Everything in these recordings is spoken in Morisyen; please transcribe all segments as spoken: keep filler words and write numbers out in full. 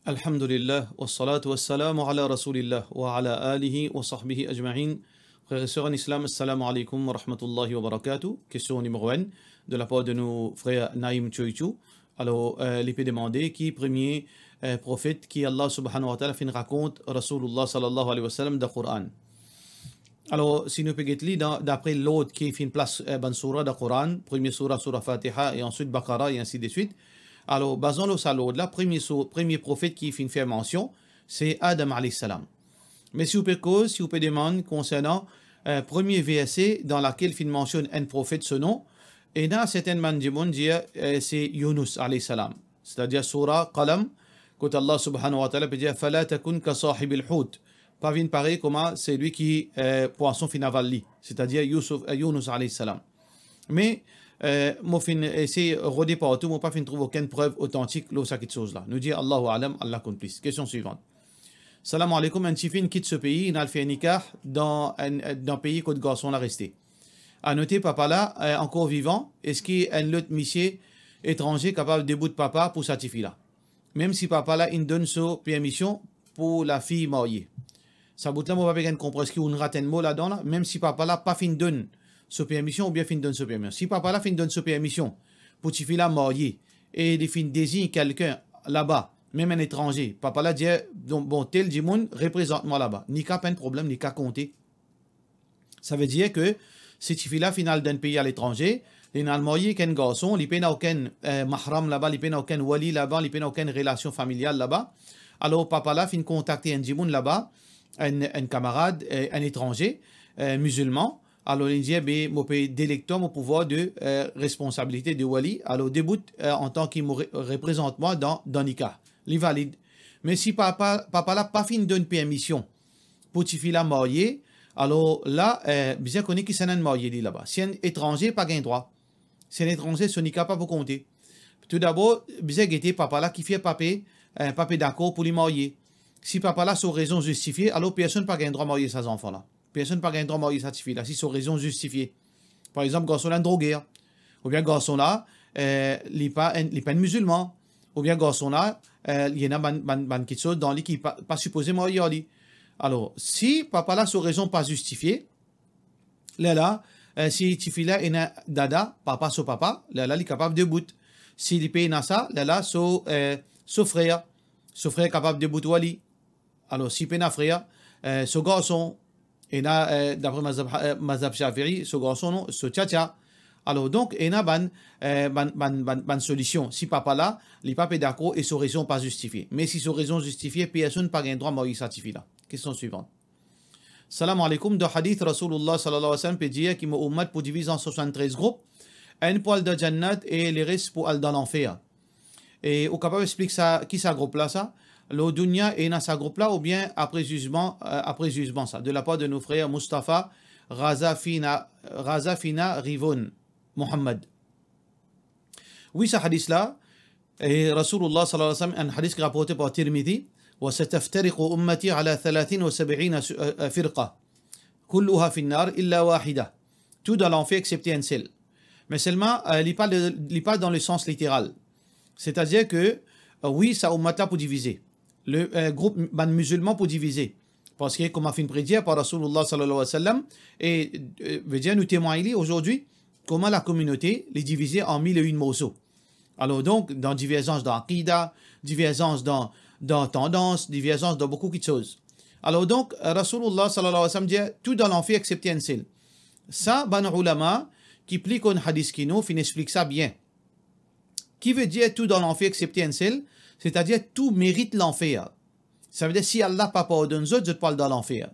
Alhamdulillah, wassalatu wassalamu ala Rasoulillah, wa ala alihi wa sahbihi ajmain. Frer e ser an Islam, assalamu alaikum wa rahmatullahi wa barakatuh. Kestion nimero enn, de lapar de nou frer Naim Choichou. Alor, eh, li pe demande ki premie, eh, profet ki Allah subhanahu wa ta'ala finn rakont Rasoulillah sallallahu alayhi wa sallam dan Koran. Alor, si nou pe get li dan, dapre lord ki finn plas, eh, bann soura dan Koran, premie soura, soura Fatiha, e answit Bakara, e ainsi de suite. Alor, bazan lor sa lord la, premie sou-, premie profet ki finn fer mansion, se Adam alayhi salam. Me si ou pe koz, si ou pe demann konsernan, eh, premie verse dan lakel finn mansionn enn profet so nom, ena sertin bann dimoun dir, eh, se Younous alayhi salam. Setadir soura Qalam, kot Allah subhanahu wa ta'ala pe dir, "Fala takun ka sahibil hout." Pa vinn parey kouma selwi ki, eh, pwason finn aval li, setadir Youssouf, eh, Younous alayhi salam. Me, eh, mo finn esey rode partou, mo pa finn trouv okenn prev otantik lor sa kiksoz la. Nou dir, Allahu a'lam, Allah konn plis. Kestion swivant. Salam alaikum, enn tifi inn kit so pei, inn al fer nikah dan enn, dan pei kot garson la reste. A note, papa la, eh, ankor vivan, eski enn lot misie etranze kapav debout papa pou sa tifi la? Mem si papa la inn donn so permision pou lafi marye. Sa bout la, mo pa pe gagn konpran, eski ou rat enn mo ladan la, mem si papa la pa finn donn so permision oubien finn donn so permision. Si papa la finn donn so permision pou tifi la marye e li finn dezign kelkenn laba, mem enn etranze, papa la dir, "Donk, bon, tel dimoun, reprezant mwa laba." Nikah pa enn problem, nikah konte. Savedir ke si tifi la finn al dan enn pei aletranze, li inn al marye ek enn garson, li pena okenn, eh, mahram laba, li pena okenn wali laba, li pena okenn relasion familial laba. Alor, papa la finn kontakte enn dimoun laba, enn, enn kamarad, eh, enn etranze, eh, mizilman. Alor, li dir, "Be, mo pe delektan mo pouvwar de, eh, responsabilite de wali. Alor, debout, eh, antan ki mo re-, reprezant mwa dan, dan nikah." Li valid. Me si papa, papa la pa finn donn permision pou tifi la marye, alor la, eh, bizin kone kisannla inn marye li laba. Si enn etranze, pa gagn drwa. Si enn etranze, so nikah pa pou konte. Toudabor, bizin gete papa la kifer pa pe, eh, pa pe dakor pou li marye. Si papa la so rezon zistifie, alor personn pa gagn drwa marye sa zanfan la. Personn pa gagn drwa marye sa tifi la, si so rezon zistifie. Par exanp, garson la enn droger, oubien garson la, eh, li pa enn, li pa enn mizilman, oubien garson la, eh, li ena bann, bann, bann kiksoz dan li ki pa, pa sipoze marye ar li. Alor, si papa la so rezon pa zistifie, lerla, eh, si tifi la ena dada, papa so papa, lerla li kapav debout. Si li pena sa, lerla so, eh, so frer, so frer kapav debout ar li. Alor, si pena frer, eh, so garson, ena, eh, dapre mazhab, eh, mazhab Shafi'i, so garson non, so tiatia. Alor, donk, ena bann, eh, bann, bann, bann, bann solision. Si papa la, li pa pe dakor e so rezon pa zistifie. Me si so rezon zistifie, personn pa gagn drwa marye sa tifi la. Kestion swivant. Salam alaikum. Dan hadith, Rasoulillah sallallahu alayhi wa sallam pe dir ki mo oumat pou diviz an swasanntrez group. Enn pou al dan jannat e leres pou al dan lanfer. E ou kapav explik sa, ki sa group la sa? Lor dounia ena sa group la oubien apre zizman, eh, apre zizman sa? De lapar de nou frer Mustafa Razafina, Razafina Rivon Mohammad. Wi, sa hadis la, e Rasoulillah sallallahu alayhi wa sallam, enn hadis ki raporte par Tirmidhi, "Wa sataftariqu ummati ala thalathin wa sab'ina su-, eh, eh, firqa, kulluha fin nar illa wahida." Tou dan lanfer exsepte enn sel. Me selman, eh, li pa le, li pa dan le sans literal. Setadir ke, eh, wi, sa oumat la pou divize. Le, eh, group, bann mizilman pou divize. Parski, kouma finn predir par Rasoulillah sallallahu alayhi wa sallam, e, eh, vedir nou temwagn li azordi, kouma lakominote, li divize an mil e enn morso. Alor donk, dan diverzans dan akida, diverzans dan, dan tandans, diverzans dan boukou kiksoz. Alor donk, Rasoulillah sallallahu alayhi wa sallam dir, tou dan lanfer exsepte enn sel. Sa, bann oulama ki pli konn hadis ki nou, finn explik sa bien. Ki vedir tou dan lanfer exsepte enn sel, setadir tou merit lanfer. Savedir si Allah pa pardonn zot, zot pou al dan lanfer.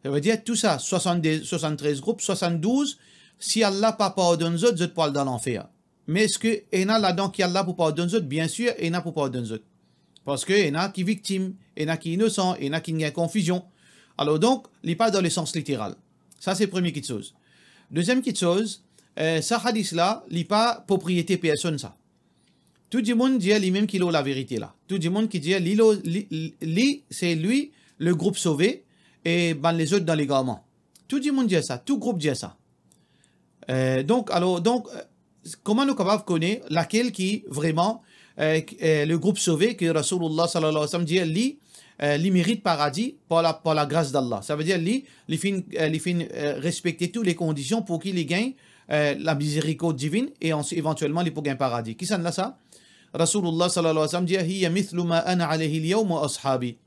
Savedir tou sa, swasannde, swasanntrez group, swasanndouz, si Allah pa pardonn zot, zot pou al dan lanfer. Me eski ena ladan ki Allah pou pardonn zot? Biensir, ena pou pardonn zot. Parski ena ki viktim, ena ki inosan, ena ki gagn konfizion. Alor donk, li pa dan le sans literal. Sa se premie kiksoz. Deziem kiksoz, eh, sa hadis la, li pa propriete personn sa. Tou dimoun dir limem ki lor laverite la. Tou dimoun ki dir li lor, li, li, li, se li le group sove e bann lezot dan legarman. Tou dimoun dir sa, tou group dir sa. Eh, donk, alor, donk, eh, kouma nou kapav kone lakel ki vreman, eh, eh, le group sove, ke Rasoulillah sallallahu alayhi wa sallam dir li, eh, li merit paradi par la, par lagras d'Allah. Savedir li, li finn, eh, li finn, eh, respekte tou le kondision pou ki li gagn, eh, lamizerikord divinn e ans-, evantielman li pou gagn paradi. Kisannla sa? Rasoulillah sallallahu alayhi wa sallam dir, "Hiya mithlu ma ana alayhi al-yawm wa ashabi."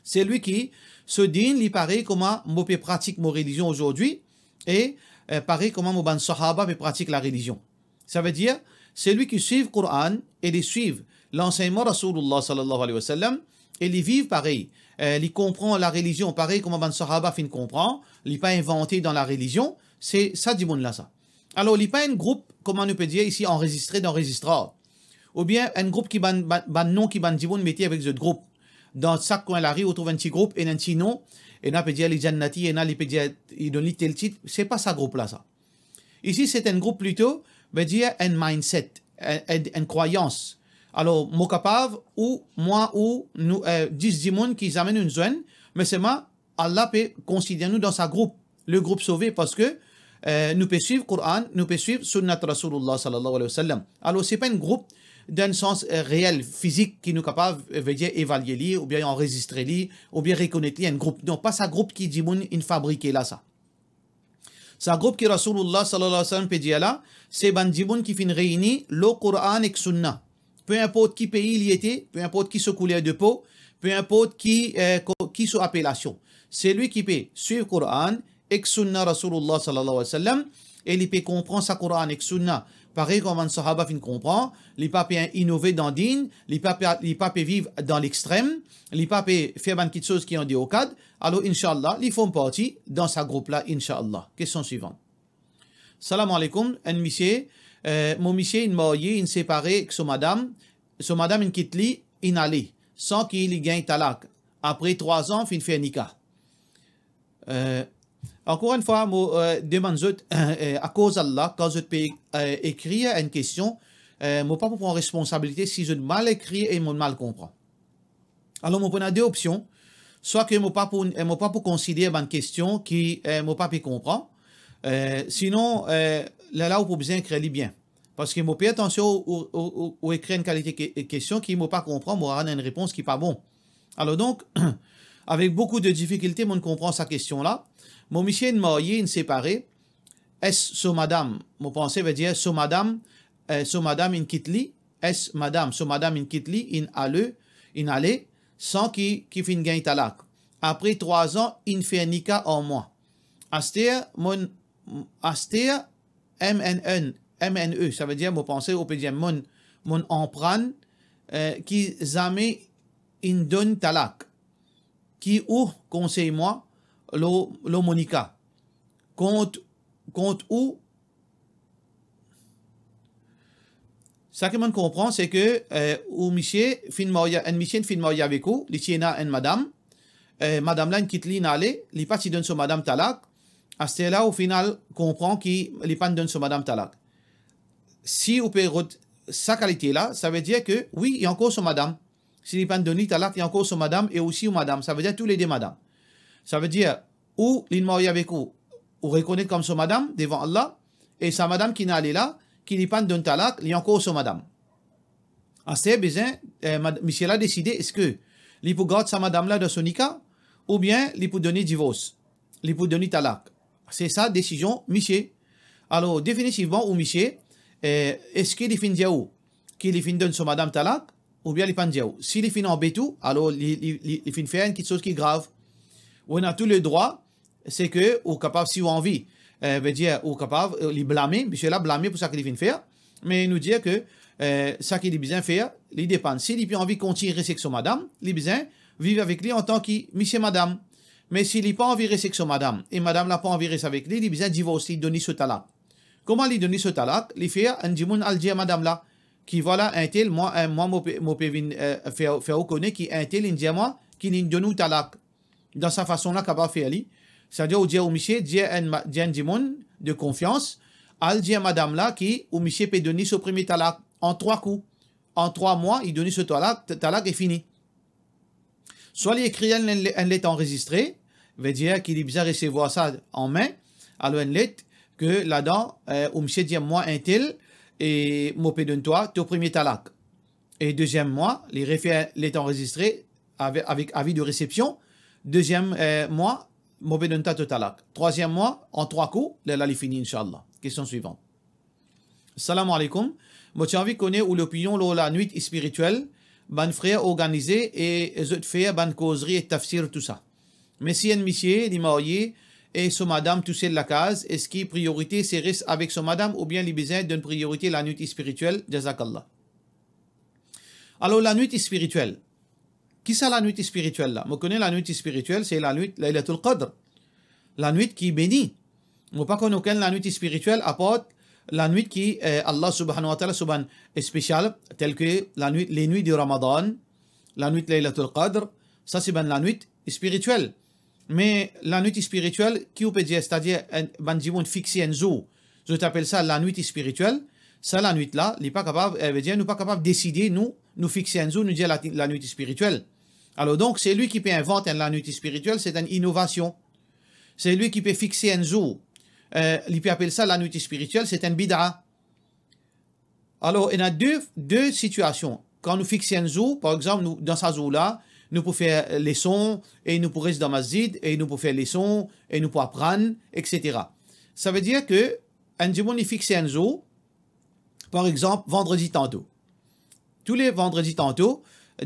Selwi ki so din li parey kouma mo pe pratik mo relizion azordi e, eh, parey kouma mo bann sahaba pe pratik larelizion. Savedir, selwi ki swiv Koran e li swiv lansegnman Rasoulillah sallallahu alayhi wa sallam e li viv parey, eh, li konpran larelizion parey kouma bann sahaba finn konpran, li pa invante dan larelizion, se sa dimoun la sa. Alor, li pa enn group, kouma nou pe dir isi, anrezistre dan rezistrar. Oubien enn group ki bann, bann, bann nom ki bann dimoun mete avek zot group. Dan sak kwin lari, ou trouv enn ti group, ena enn ti nom, ena pe dir li Jannati, ena li pe dir, li donn li tel tit, se pa sa group la sa. Isi, se enn group plito, vedir enn mindset, enn, enn, enn krwayans. Alor, mo kapav, ou, mwa, ou, nou, eh, dis dimoun ki zame nou zwenn, me selman, Allah pe konsider nou dan sa group, le group sove, parski, eh, nou pe swiv Koran, nou pe swiv sunnat Rasoulillah sallallahu alayhi wa sallam. Alor, se pa enn group dan sans, eh, reel, fizik, ki nou kapav, eh, vedir evalie li, oubien anrezistre li, oubien rekonet li enn group. Non, pa sa group ki dimoun inn fabrike la sa. Sa group ki Rasoulillah sallallahu alayhi wa sallam pe dir la, se bann dimoun ki finn reyni lor Koran ek Sunna. Pe inport ki pei li ete, pe inport ki so kouler de po, pe inport ki, eh, ko-, ki so apelasion. Selwi ki pe swiv Koran ek Sunna Rasoulillah sallallahu alayhi wa sallam, e li pe konpran sa Koran ek Sunna parey kouma bann sahaba finn konpran, li pa pe inove dan din, li pa pe, li pa pe viv dan lextrem, li pa pe fer bann kitsoz ki andeor kad, alor, inshallah, li form parti dan sa group la, inshallah. Kestion swivan. Salam aleykoum, enn misie, eh, mo misie inn marye, inn separe ek so madam, so madam inn kit li, inn ale, san ki li gagn talak. Apre trwa zan, finn fer nika. Eh, ankor enn fwa, mo, eh, demann zot, eh, akoz Allah, kan zot pe, eh, ekrir enn kestion, eh, mo pa pou pran responsabilite si zot mal ekrir e mo mal konpran. Alor, mo pou ena de opsion, swa ke mo pa pou, eh, mo pa pou konsider bann kestion ki, eh, mo pa pe konpran, eh, sinon, eh, lerla ou pou bizin ekrir li bien. Parski mo pe atansion ou, ou, ou, ou, ou ekrir enn kalite ke-, kestion ki mo pa konpran, mo rann enn repons ki pa bon. Alor donk, avek boukou de difikilte, mo'nn konpran sa kestion la. Mo misie inn marye, inn separe. Es so madam, mo panse vedir so madam, eh, so madam inn kit li, es madam, so madam inn kit li, inn ale, inn ale, san ki, ki finn gagn talak. Apre trwa zan, inn fer nika ar mwa. Aster, mo'nn, aster, M N N, M N E, savedir, mo panse ou pe dir mo'nn, mo'nn anprann, eh, ki zame inn donn talak. Ki ou konsey mwa lor, lor mo nika? Kont, kont ou? Sa ki mo'nn konpran, se ke, eh, ou misie finn marye, enn misie finn marye avek ou, li ti ena enn madam, eh, madam la inn kit li, inn ale, li pa ti donn so madam talak, aster la ou finn al konpran ki li pa'nn donn so madam talak. Si ou pe rod sa kalite la, savedir ke, wi, li ankor so madam. Si li pa'nn donn li talak, li ankor so madam e osi ou madam. Savedir toulede madam. Savedir, ou, li'nn marye avek ou, ou rekonet kom so madam devan Allah, e sa madam ki'nn ale la, ki li pa'nn donn talak, li ankor so madam. Aster bizin, eh, mad-, misie la deside, eski li pou gard sa madam la dan so nika, oubien li pou donn li divors, li pou donn li talak. Se sa desizion misie. Alor, definitivman, ou misie, eh, eski li finn dir ou ki li finn donn so madam talak, oubien li pa'nn dir ou? Si li finn anbet ou, alor li, li, li, li finn fer enn kitsoz ki grav. Ou ena tou ledrwa, se ke ou kapav, si ou anvi, eh, vedir, ou kapav, eh, li blame, misie la blame pou sa ki li finn fer, me nou dir ke, eh, sa ki li bizin fer, li depann. Si li pe anvi kontign res ek so madam, li bizin viv avek li antan ki misie madam. Me si li pa anvi res ek so madam, e madam la pa anvi res avek li, li bizin divors li, donn li so talak. Kouma li donn li so talak? Li fer enn dimoun al dir madam la, ki vwala entel, mwa, eh, mwa, mo pe, mo pe vinn, eh, fer, fer ou kone ki entel inn dir mwa ki li'nn donn ou talak. Dan sa fason la kapav fer li. Savedir ou dir ou misie, dir enn ma-, dir enn dimoun de konfians, al dir madam la ki ou misie pe donn li so premie talak an trwa kou. An trwa mwa, li donn li so talak, t-, talak e fini. Swa li ekrir enn, enn le-, enn let anrezistre, vedir ki li bizin resevwar sa an me, alor enn let ke ladan, eh, ou misie dir mwa entel, e mo pe donn twa to premie talak. E deziem mwa, li refer letan anrezistre avek, avek avi de resepsion. Deziem, eh, mwa, mo pe donn twa to talak. Trwaziem mwa, an trwa kou, lerla li fini, inshallah. Kestion swivan. Salam aleykoum. Mo ti anvi kone ou lopinion lor lanwit spiritiel, bann frer organize e zot fer bann kozri e tafsir tousa. Me si enn misie, li marye e so madam tousel lakaz, eski priorite se res avek so madam oubien li bizin donn priorite lanwit spiritiel? Jazakallah. Alor, lanwit spiritiel. Kisa lanwit spiritiel la? Mo kone lanwit spiritiel, se lanwit Laylatul Qadr. Lanwit ki beni. Mo pa konn okenn lanwit spiritiel apar lanwit ki, eh, Allah Subhanahu wa Ta'ala, so bann spesial, tel ke lanwit, les nuits de Ramadan, lanwit Laylatul Qadr, sa se bann lanwit spiritiel. Me lanwit spiritiel, ki ou pe dir, setadir enn, bann dimoun fixe enn zour, zot apel sa lanwit spiritiel, sa lanwit la, li pa kapav, eh, vedir nou pa kapav deside, nou, nou fixe enn zour, nou dir la, lanwit spiritiel. Alor donk, selwi ki pe invant enn lanwit spiritiel, se enn inovasion. Selwi ki pe fixe enn zour, eh, li pe apel sa lanwit spiritiel, se enn bid'a. Alor, ena de, de sitiasion. Kan nou fixe enn zour, par exanp, nou, dan sa zour la, nou pou fer leson, e nou pou res dan masjid, e nou pou fer leson, e nou pou aprann, etsetera. Savedir ke enn dimoun li fixe enn zour, par exanp, vandredi tanto. Tou le vandredi tanto,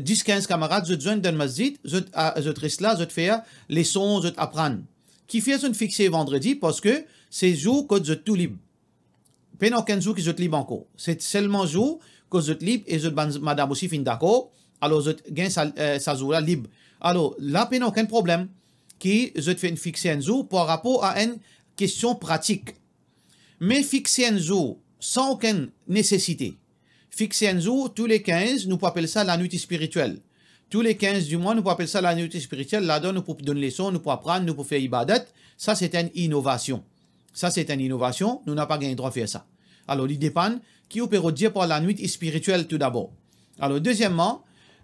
dis kinz kamarad, zot zwenn dan masjid, zot, a, zot res la, zot fer leson, zot aprann. Kifer zot fixe vandredi? Parski se zour kot zot tou lib. Pena okenn zour ki zot lib ankor. Se selman zour kot zot lib e zot bann madam osi finn dakor, alor zot gagn sa, eh, sa zour la lib. Alor, la pena okenn problem ki zot finn fixe enn zour par rapor a enn kestion pratik. Me fixe enn zour san okenn nesesite. Fixe enn zour, tou le kinz, nou pou apel sa lanwit spiritiel. Tou le kinz di mwa, nou pou apel sa lanwit spiritiel, ladan nou pou donn leson, nou pou aprann, nou pou fer ibadat. Sa se enn inovasion. Sa se enn inovasion, nou napa gagn drwa fer sa. Alor, li depann ki ou pe rod dir par lanwit spiritiel toudabor. Alor, dezieman,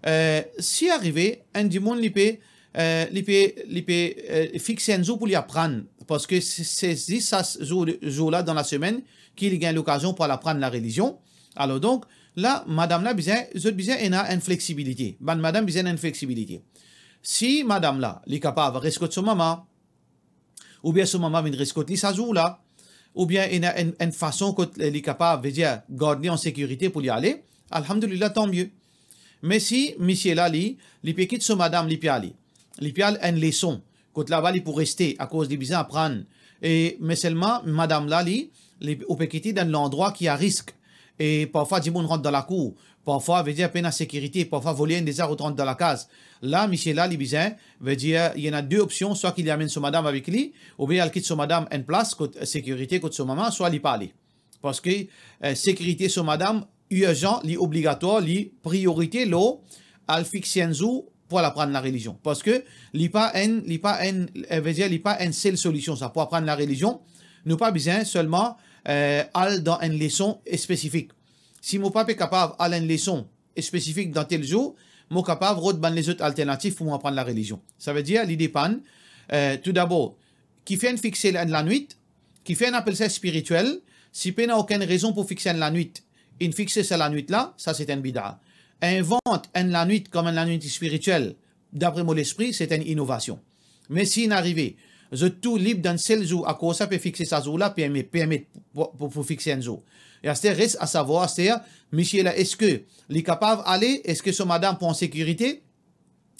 eh, si arive, enn dimoun li pe, eh, li pe, li pe, eh, fixe enn zour pou li aprann, parski se, se zis sa zour, zour la dan lasemenn ki li gagn lokazion pou al aprann larelizion. Alor donk, la, madam la bizin, zot bizin ena enn fleksibilite. Bann madam bizin ena enn fleksibilite. Si madam la, li kapav res kot so mama, oubien so mama vinn res kot li sa zour la, oubien ena enn, enn fason kot li kapav, vedir, gard li an sekirite pou li ale, alhamdulillah, tan mie. Me si misie la, li, li pe kit so madam, li pe ale, li pe al enn leson, kot laba li pou reste, akoz li bizin aprann. E, me selman, madam la, li, li, ou pe kit li dan landrwa ki a risk. E parfwa, dimoun rant dan lakour. Parfwa, vedir, pena sekirite. Parfwa, voler inn deza rant dan lakaz. La, misie la, li bizin, vedir, li ena de opsion, swa ki li amenn so madam avek li, oubien al kit so madam enn plas kot sekirite, kot so mama, swa li pa ale. Parski, eh, sekirite so madam, irzan, li obligatwar, li priorite lor al fixe enn zour pou al aprann larelizion. Parski li pa enn, li pa enn, eh, vedir, li pa enn sel solision sa. Pou aprann larelizion, nou pa bizin selman, eh, al dan enn leson spesifik. Si mo pa pe kapav al enn leson spesifik dan tel zour, mo kapav rod bann lezot alternatif pou mo aprann larelizion. Savedir, li depann, eh, toudabor, kifer inn fixe enn lanwit, kifer inn apel sa spiritiel, si pena okenn rezon pou fixe enn lanwit, inn fixe sa lanwit la, sa se enn bid'a. Invant enn lanwit kom enn lanwit spiritiel, dapre mo lespri, se enn inovasion. Me si inn arive, zot tou lib dan enn sel zour, akoz sa pe fixe sa zour la, permet, permet pou, pou, pou fixe enn zour. E aster res a savwar, aster, misie la, eski li kapav ale, eski so madam pou an sekirite,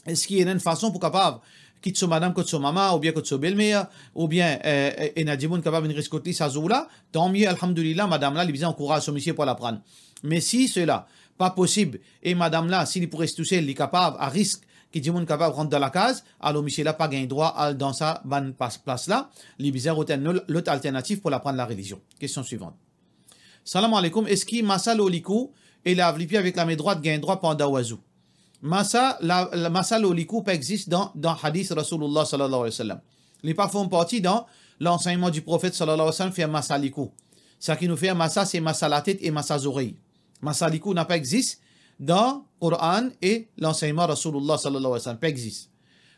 eski ena enn fason pou kapav kit so madam kot so mama, oubien kot so belmer, oubien, eh, eh, ena dimoun kapav vinn res kot li sa zour la, tan mie, alhamdulillah, madam la, li bizin ankouraz so misie pou al aprann. Me si sela pa posib, e madam la, si li pou res tousel, li kapav, a risk ki dimoun kapav rant dan lakaz, alor misie la pa gagn drwa al dan sa bann pas, plas la, li bizin rod enn lo-, lot alternatif pou al aprann larelizion. Kestion swivan. Salam aleykoum, eski masa lor likou e lav lipie avek lame drwat gagn drwa pandan wazou? Masa, la, la, masa lor likou pa exist dan, dan hadis Rasoulillah sallallahu alayhi wa sallam. Li pa form parti dan lansegnman di Profet sallallahu alayhi wa sallam fer masa likou. Sa ki nou fer masa, se masa latet e masa zorey. Masa likou napa exist dan Koran e lansegnman Rasoulillah sallallahu alayhi wa sallam. Pa exist.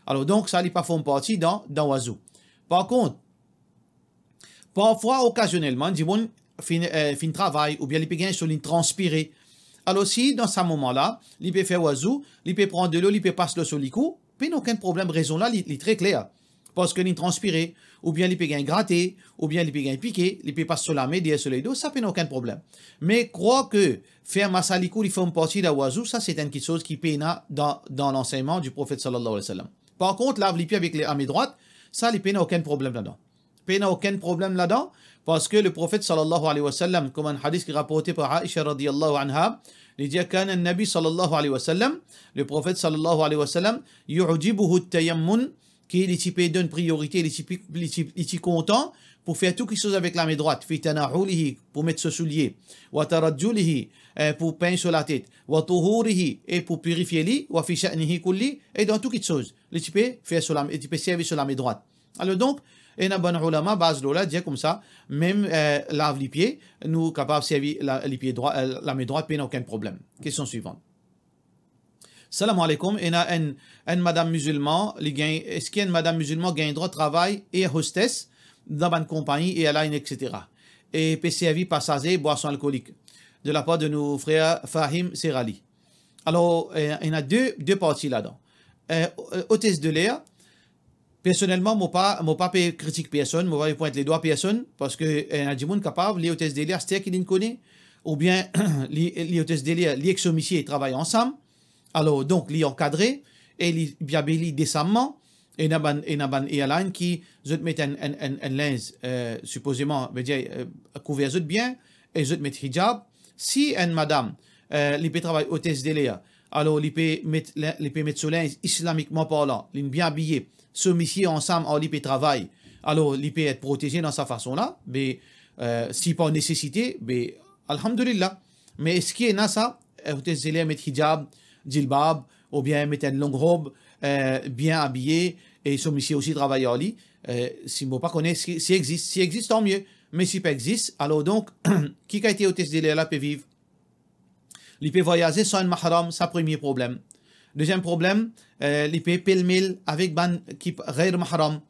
Alor donk, sa li pa form parti dan, dan wazou. Par kont, parfwa, okazionelman, dimoun finn, eh, finn travay, oubien li pe gagn so, li transpire. Alor, si dan sa moman la, li pe fer wazou, li pe pran delo, li pe pas lor so likou, pena okenn problem, rezon la, li, li tre kler. Parski li transpire, oubien li pe gagn grate, oubien li pe gagn pike, li pe pas so lame deryer so ledo, sa pena okenn problem. Me krwar ke fer mas likou li form parti dan wazou, sa se enn kiksoz ki pena dan, dan lansegnman di Profet sallallahu alayhi wa sallam. Par kont, lav lipie avek lame drwat, sa li pena okenn problem ladan. Pena okenn problem ladan, parski le Profet sallallahu alayhi wa sallam, kouma enn hadis ki raporte par Aisha radiyallahu anha, li dir, kana Nabi sallallahu alayhi wa sallam, le Profet sallallahu alayhi wa sallam, yu'jibuhu tayammun, ki li ti pe donn priorite, li ti pe, li ti, li ti kontan pou fer tou kiksoz avek lame drwat, fi tana'ulihi, pou met so soulie, wa tarajjulihi, eh, pou pegn so latet, wa tuhurihi, e pou pirifie li, wa fi sha'nihi kulli, e dan tou kiksoz, li ti pe fer so lame, li ti pe servi so lame drwat. Alor donk, ena bann oulama baz lor la dir koumsa, mem, eh, lav lipie, nou kapav servi la, lipie drwa-, eh, lame drwat, pena okenn problem. Kestion swivan. Salam aleykoum, ena enn, enn madam mizilman, li gagn, eski enn madam mizilman gagn drwa travay air hostess dan bann konpagni, airline, et cetera, e pe servi pasaze bwason alkolik, de lapar de nou frer Fahim Serali? Alor, eh, ena de, de parti ladan. Eh, otes de ler, personelman, mo pa, mo pa pe kritik personn, mo pa pe pwint ledwa personn, parski, eh, ena dimoun kapav, li otes de ler aster ki linn kone, oubien li, li otes de ler, li ek so misie travay ansam. Alor, donk, li ankadre e li, li abiy li desamman. Ena bann, ena bann airline ki zot met enn, enn, enn, enn linz, eh, sipozeman, vedir, eh, kouver zot bien, e zot met hijab. Si enn madam, eh, li pe travay otes de ler, alor li pe met lin-, li pe met so linz islamikman parlan, linn bien abiye, so misie ansam ar li pe travay, alor li pe et proteze dan sa fason la, be, eh, si par nesesite, be, alhamdulillah. Me eski ena sa, eh, otes de ler met hijab, jilbab, oubien met enn long rob, eh, bien abiye, e so misie osi travay ar li, eh, si mo pa kone si, si exist, si exist, tan mie. Me si pa exist, alor donk, ki kalite otes de ler la pe viv? Li pe vwayaze san enn mahram, sa premie problem. Deziem problem, eh, li pe pelmel avek bann ki p-, ghayr mahram.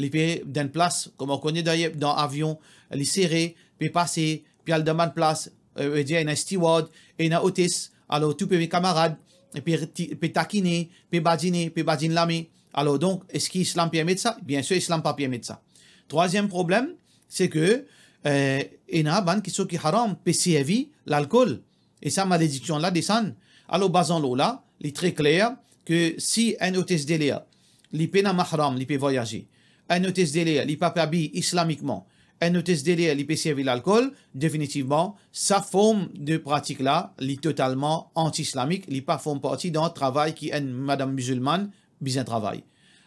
Li pe dan enn plas, kouma ou kone dan, dan avion, li sere, pe pase, pe al dan bann plas, eh, vedir ena steward, ena otes, alor tou pe kamarad, pe ti-, pe takine, pe badine, pe badinn lame. Alor donk, eski islam permet sa? Biensir, islam pa permet sa. Trwaziem problem, se ke, eh, ena bann kiksoz ki haram, pe servi lalkol. E sa malediksion la desann. Alor, bazan lor la, li tre kler ke si enn otes de ler, li pena mahram, li pe vwayaze, enn otes de ler, li pa pe abiy islamikman, enn otes de ler, li pe servi lalkol, definitivman, sa form de pratik la, li totalman anti-islamik, li pa form parti dan travay ki enn madam mizilman bizin travay.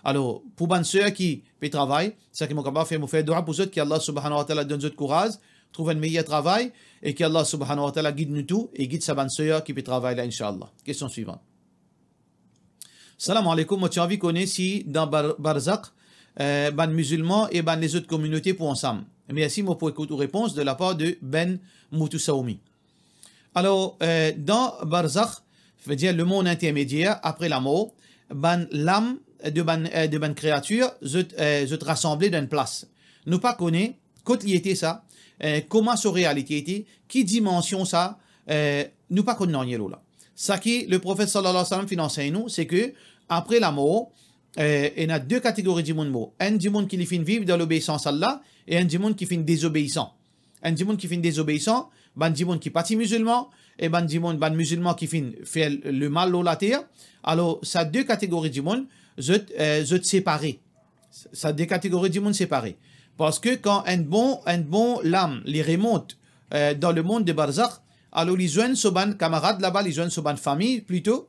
Alor, pou bann ser ki pe travay, sa ki mo kapav fer, mo fer dwa pou zot ki Allah subhanahu wa ta'ala donn zot kouraz, trouv enn meyer travay, e ki Allah subhanahu wa ta'ala gid nou tou e gid sa bann ser ki pe travay la, inshallah. Kestion swivan. Salam aleykoum, mo ti anvi kone si dan bar-, barzakh, eh, bann mizilman e bann lezot kominote pou ansam. Mersi, mo pou ekout ou repons de lapar de Ben Moutou Saoumi. Alor, eh, dan barzakh, vedir lemond intermedier, apre lamor, bann lam de bann, eh, de bann kreatir, zot, eh, zot rasanble dan enn plas. Nou pa kone kot li ete sa, eh, kouma so realite ete, ki dimansion sa, eh, nou pa konn nanye lor la. Sa ki Leprofet sallallahu alayhi wa sallam finn ansegn nou, se ke apre lamor, eh, ena de kategori dimoun mor. Enn dimoun ki li finn viv dan lobeisans Allah, e enn dimoun ki finn dezobeisan. Enn dimoun ki finn dezobeisan, bann dimoun ki pa ti mizilman, e bann dimoun, bann mizilman ki finn fer lemal lor later. Alor, sa de kategori dimoun, zot, eh, zot separe. Sa de kategori dimoun separe. Parski kan enn bon, enn bon lam, li remont, eh, dan lemond de barzakh, alor li zwenn so bann kamarad laba, li zwenn so bann fami plito,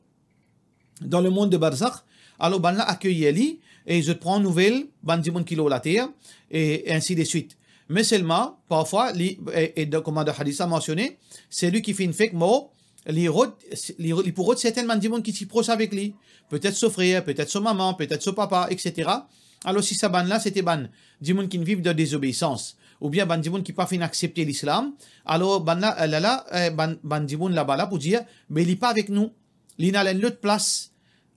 dan lemond de barzakh, alor bann la akeyir li, e zot pran nouvel bann dimoun ki lor later, e, e ainsi de suite. Me selman, parfwa, li, e, e dan, kouma dan hadis la mansione, selwi ki finn fek mor, li rod-, li, li pou rod sertenn bann dimoun ki ti pros avek li, petet so frer, petet so mama, petet so papa, et cetera. Alor, si sa bann la, se te bann dimoun ki viv dan dezobeisans, oubien bann dimoun ki pa finn aksepte lislam, alor, bann la, la, la, eh, bann, bann dimoun laba la pou dir, "Me li pa avek nou, li ena enn lot plas,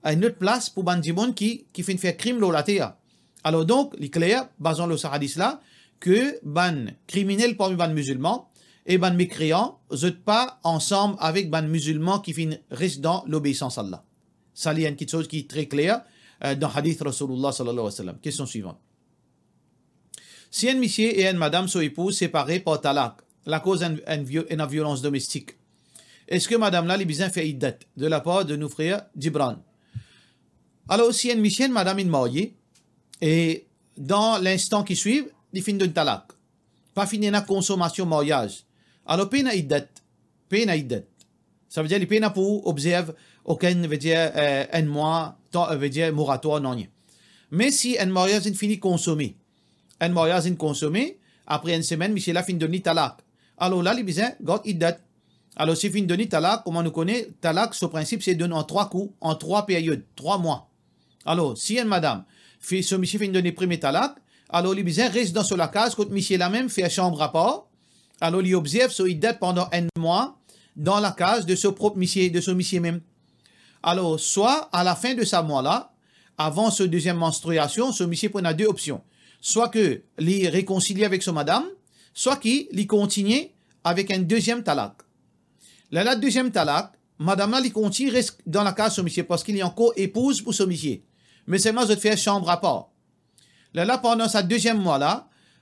enn lot plas pou bann dimoun ki, ki finn fer krim lor later." Alor donk, li kler, bazan lor sa hadis la, ke bann kriminel parmi bann mizilman, e bann mekreyan, zot pa ansam avek bann mizilman ki finn res dan lobeisans Allah. Sa li enn kiksoz ki tre kler, eh, dan hadith Rasoulillah sallallahu alayhi wa sallam. Kestion swivan. Si enn misie e enn madam so epouz separe par talak, lakoz enn, enn vio-, ena violans domestik, eski madam la li bizin fer iddat? De lapar de nou frer Gibran. Alor, si enn misie, enn madam inn marye, e dan linstan ki swiv, li finn donn talak, pa finn ena konsomasion maryaz, alor pena iddat, pena iddat. Savedir li pena pou obzerv okenn, vedir, eh, enn mwa, tan, eh, vedir moratwar, nanye. Me si enn maryaz inn fini konsome, enn maryaz inn konsome, apre enn semenn, misie la finn donn li talak, alor la, li bizin gard iddat. Alor, si finn donn li talak, kouma nou kone, talak, so prinsip, se donn an trwa kou, an trwa peryod, trwa mwa. Alor, si enn madam, fi-, so misie finn donn li premie talak, alor li bizin res dan so lakaz kot misie la mem, fer sanm apar, alor li obzerv so iddat pandan enn mwa dan lakaz de so prop misie, de so misie mem. Alor, swa alafin de sa mwa la, avan so deziem manstriasion, so misie pou ena de opsion. Swa ke li rekonsilie avek so madam, swa ki li kontigne avek enn deziem talak. Lerla deziem talak, madam la li kontign res dan lakaz so misie, parski li ankor epouz pou so misie. Me selman zot fer sanm apar. Lerla pandan sa deziem mwa la,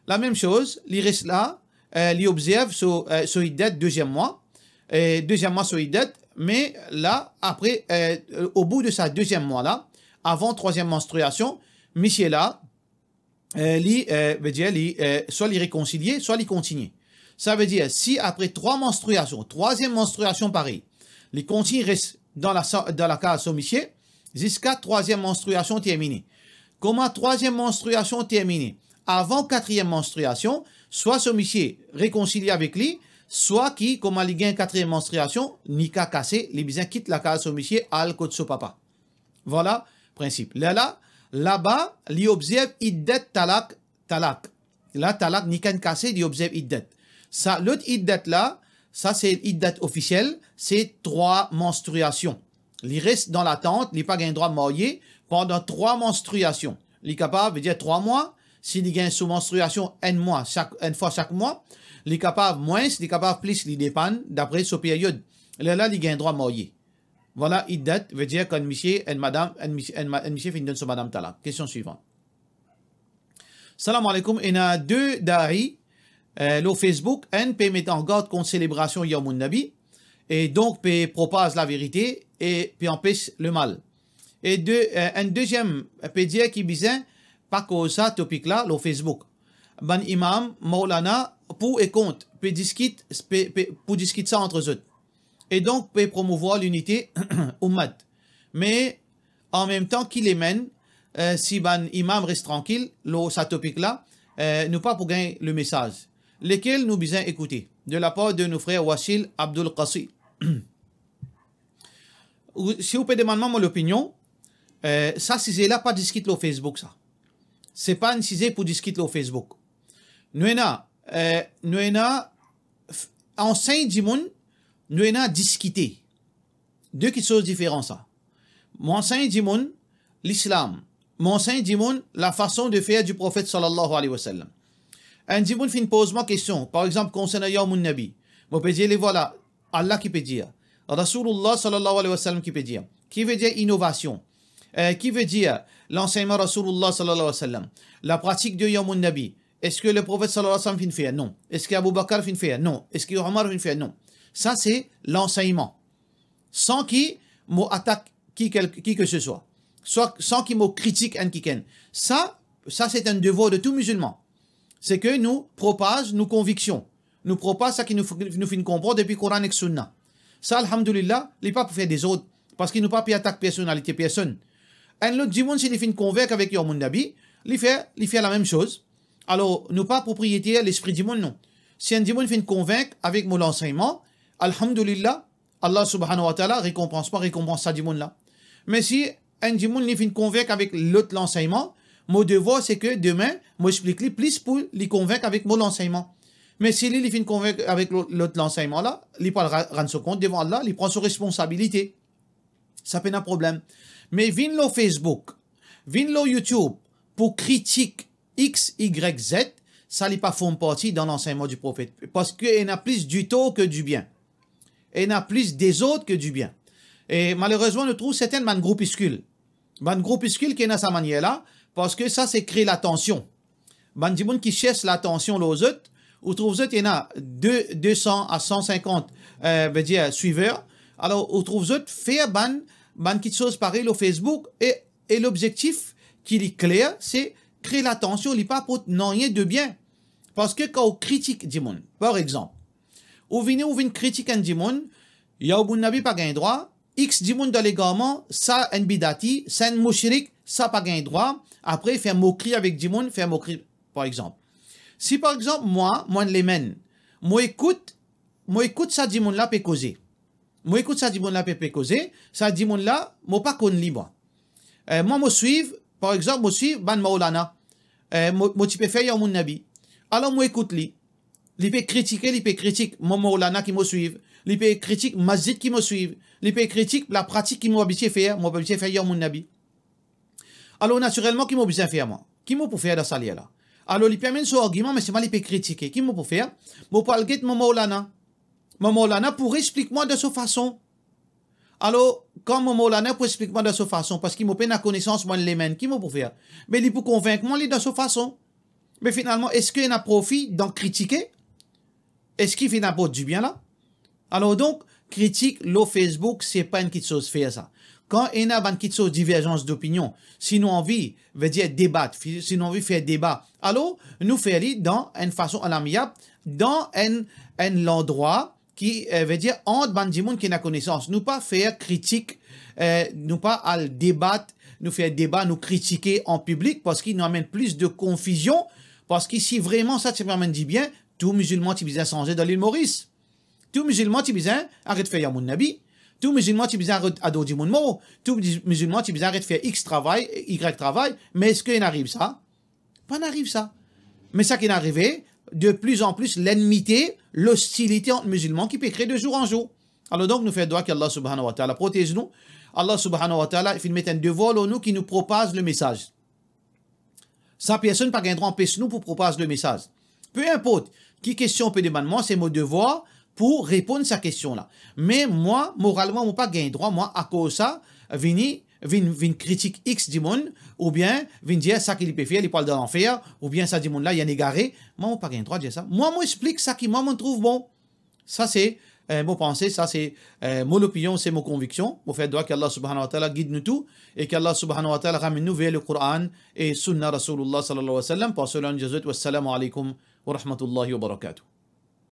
lamem soz, li res la, eh, li obzerv so, eh, so iddat deziem mwa, eh, deziem mwa so iddat, me la, apre, eh, o bout de sa deziem mwa la, avan trwaziem manstriasion, misie la, eh, li, eh, vedir li, eh, swa li rekonsilie, swa li kontigne. Savedir, si apre trwa manstriasion, trwaziem manstriasion parey, li kontign res dan la sa-, dan lakaz so misie, ziska trwaziem manstriasion termine. Kouma trwaziem manstriasion termine, avan katriem manstriasion, swa so misie rekonsilie avek li, swa ki, kouma li gagn katriem manstriasion, nika kase, li bizin kit lakaz so misie, al kot so papa. Vwala prinsip. Lerla, laba, li obzerv iddat talak, talak. La, talak nika inn kase, li obzerv iddat. Sa lot iddat la, sa se iddat ofisiel, se trwa manstriasion. Li res dan latant, li pa gagn drwa marye pandan trwa manstriasion. Li kapav, vedir trwa mwa, si li gagn so manstriasion enn mwa sak, enn fwa sak mwa, li kapav mwins, li kapav plis, li depann dapre so peryod. Lerla li gagn drwa marye. Vwala iddat, vedir kan misie, enn madam, enn misie, enn ma-, enn misie finn donn so madam talak. Kestion swivan. Salam aleykoum, ena de da'i, eh, lor Facebook, enn pe met an gard kont selebrasion Yawmoun Nabi, e donk pe propaz laverite e pe anpes lemal. E de, eh, enn deziem pe dir ki bizin pa koz sa topik la lor Facebook. Bann imam, Maulana, pou e kont, pe diskit, pe, pe, pou diskit sa ant zot. E donk, pe promouvwar linite oumat. Me, an mem tan, ki lemenn, eh, si bann imam res trankil lor sa topik la, eh, nou pa pou gagn lemesaz. Lekel nou bizin ekoute? De lapar de nou frer Wasil Abdul Qasi. Ou, si ou pe demann mwa mo lopinion, eh, sa size la pa diskit lor Facebook sa. Se pa enn size pou diskit lor Facebook. Nou ena, eh, nou ena f-, ansegn dimoun, nou ena diskite. De kiksoz diferan sa. Mo ansegn dimoun lislam. Mo ansegn dimoun lafason de fer di Profet sallallahu alayhi wa sallam. Enn dimoun finn poz mwa kestion, par exanp, konsernan Yawmoun Nabi. Mo pe dir li, vwala, Allah ki pe dir, Rasoulillah sallallahu alayhi wa sallam ki pe dir. Ki vedir inovasion? Eh, ki vedir lansegnman Rasoulillah sallallahu alayhi wa sallam? Lapratik de Yawmoun Nabi. Eski Leprofet sallallahu alayhi wa sallam finn fer? Non. Eski Abou Bakar finn fer? Non. Eski Omar finn fer? Non. Sa se lansegnman. San ki mo atak ki kel-, ki ke se swa. Swa, san ki mo kritik enn kikenn. Sa, sa se enn devwar de tou mizilman. Se ke nou propaz nou konviksion. Nou propaz sa ki nou f-, nou finn konpran depi Koran ek Sounna. Sa, alhamdulillah, li pa pou fer dezord, parski nou pa pe atak personalite personn. Enn lot dimoun, si li finn konvink avek Yawmoun Nabi, li fer, li fer lamem soz. Alor, nou pa propriyeter lespri dimoun, non. Si enn dimoun finn konvink avek mo lansegnman, alhamdulillah, Allah subhanahu wa ta'ala rekonpans mwa, rekonpans sa dimoun la. Me si enn dimoun li finn konvink avek lot lansegnman, mo devwar se ke demin, mo explik li plis pou li konvink avek mo lansegnman. Me si li, li finn konvink avek lo-, lot lansegnman la, li pou al ra-, rann so kont devan Allah, li pran so responsabilite. Sa pena problem. Me vinn lor Facebook, vinn lor YouTube pou kritik X, Y, Z, sa li pa form parti dan lansegnman di profet, parski ena plis ditor ke dibien, ena plis dezord ke dibien. E malerezman, nou trouv sertin bann groupiskil, bann groupiskil ki ena sa manier la, parski sa se kre latansion. Bann dimoun ki sers latansion lor zot, ou trouv zot ena de, de san a san sinkant, eh, vedir, swiver. Alor, ou trouv zot fer bann, bann kitsoz parey lor Facebook, e, e lobzektif ki li kler, se kre latansion, li pa aport nanye de bien. Parski kan ou kritik dimoun, par exanp, ou vini, ou vinn kritik enn dimoun, ya ou, bon, nabi pa gagn drwa, X dimoun dan legarman, sa enn bidati, sa enn moushrik, sa pa gagn drwa, apre fer mokri avek dimoun, fer mokri, par exanp. Si par exanp, mwa, mwa enn layman, mo ekout, mo ekout sa dimoun la pe koze. Mo ekout sa dimoun la pe, pe koze, sa dimoun la, mo pa konn li, mwa. Eh, mwa, mo swiv, par exanp, mo swiv bann Maulana. Eh, mo, mo ti pe fer Yawmoun Nabi. Alor, mo ekout li. Li pe kritike, li pe kritik mo Maulana ki mo swiv. Li pe kritik masjid ki mo swiv. Li pe kritik lapratik ki mo abitie fer, mo abitie fer Yawmoun Nabi. Alor, natirelman, ki mo bizin fer, mwa? Ki mo pou fer dan sa ler la? Alor, li pe amenn so argiman, me selman li pe kritike. Ki mo pou fer? Mo pou al get mo Maulana. Mo Maulana pou explik mwa dan so fason. Alor, kan mo Maulana pou explik mwa dan so fason, parski mo pena konesans, mwa enn layman, ki mo pou fer? Me li pou konvink mwa, li, dan so fason. Me finalman, eski ena profi dan kritike? Eski finn aport dibien la? Alor donk, kritik lor Facebook, se pa enn kitsoz fer sa. Kan ena bann kitsoz diverzans dopinion, si nou anvi, vedir, debat, fi-, si nou anvi fer deba, alor, nou fer li dan enn fason amiab, dan enn, enn landrwa ki, eh, vedir, ant bann dimoun ki ena konesans. Nou pa fer kritik, eh, nou pa al debat, nou fer deba, nou kritike an piblik, parski nou amenn plis de konfizion, parski si vreman sa ti pe amenn dibien, tou mizilman ti bizin sanze dan Lil Moris. Tou mizilman ti bizin aret fer Yawmoun Nabi. Tou mizilman ti bizin aret ador dimoun mor. Tou di-, mizilman ti bizin aret fer X travay, Y travay. Me eski inn ariv sa? Pa'nn ariv sa. Me sa ki inn arive, de plis an plis, lennmite, lostilite ant mizilman ki pe kre de zour an zour. Alor donk, nou fer dwa ki Allah Subhanahu wa Ta'ala protez nou. Allah Subhanahu wa Ta'ala finn met enn devwar lor nou ki nou propaz lemesaz. Sa personn pa gagn drwa anpes nou pou propaz lemesaz. Pe inport ki kestion ou pe demann mwa, se mo devwar pou reponn sa kestion la. Me mwa, moralman, mo pa gagn drwa, mwa, akoz sa, vini, vinn, vinn kritik X dimoun, oubien vinn dir sa ki li pe fer, li pou al dan lanfer, oubien sa dimoun la, li enn egare. Mwa, mo pa gagn drwa dir sa. Mwa, mo explik sa ki mwa, mo trouv bon. Sa se, eh, mo panse, sa se, eh, mo lopinion, se mo konviksion. Mo fer dwa ki Allah Subhanahu wa Ta'ala gid nou tou e ki Allah Subhanahu wa Ta'ala ramenn nou ver le Koran e Sunna Rasoulillah sallallahu alayhi wa sallam. Pass so la enn zot, wassalamu alaykum wa rahmatullahi wa barakatuh.